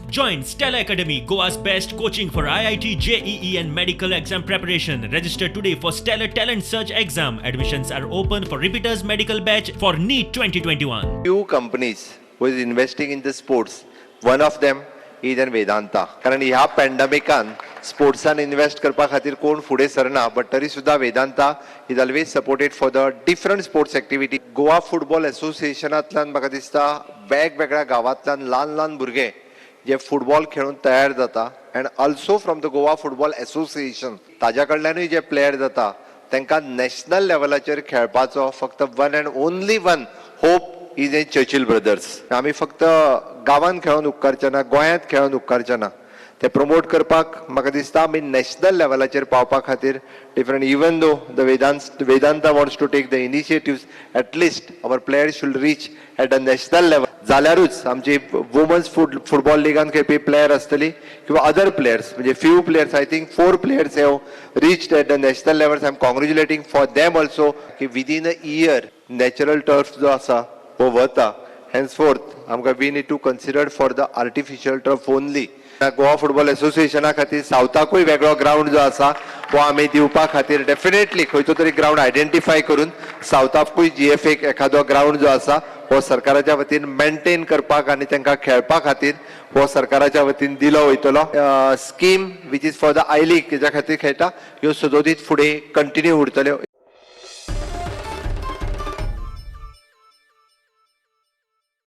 Join Stella Academy, Goa's best coaching for IIT, JEE and medical exam preparation. Register today for Stellar Talent Search exam. Admissions are open for repeaters medical batch for NEET 2021. Few companies who is investing in the sports, one of them is in Vedanta. कारण ह्या पॅन्डमिकान स्पोर्ट्सान invest करपा खातीर कोण फुडें सरना, but तरी सुद्दां Vedanta is always supported for the different sports activity. Goa football एसोसिएशनांतल्यान म्हाका दिसता वेगवेगळ्या गांवांतल्यान ल्हान ल्हान भुरगे जे फुटबॉल खेळून तयार जाता, and also from the Goa football association ताज्या कडल्यानूय जे प्लेयर जाता तांकां नॅशनल लेवलाचेर खेळपाचो फक्त one and only one hope is a Churchill Brothers. आमी फक्त गांवांत खेळोन उपकारचे ना, गोंयांत खेळोन उपकारचे ना, ते प्रमोट करपाक म्हाका दिसता आमी नॅशनल लेवलाचेर पावपा खातीर different, even though the Vedanta wants to take the initiatives, at least our players should reach at the national level. जाल्यारूच आमची वुमन्स फुटबॉल लिगान खेळपी प्लेयर आसतली किंवा अदर प्लेयर्स, म्हणजे few players, I think 4 players have reached at the national level. I am congratulating for them also की within a year natural turf जो आसा हो वता. हेन्सफोर्थ आमकां we need to consider for the artificial turf only. Goa football एसोसिएशना खातीर सावथाकूय वेगळो ground जो आसा हो आमी दिवपा खातीर डेफिनेटली खंयचो तरी ग्रावंड आयडेंटिफाय करून सावथाकूय जी एफ एक एखादो ग्रावंड जो आसा हो सरकाराच्या वतीन मेंटेन करपाक आनी तांकां खेळपा खातीर हो सरकाराच्या वतीन दिलो वयतलो. Scheme which is for the I League तेच्या खातीर खेळटा ह्यो सदोदीत फुडें कंटिन्यू उरतल्यो.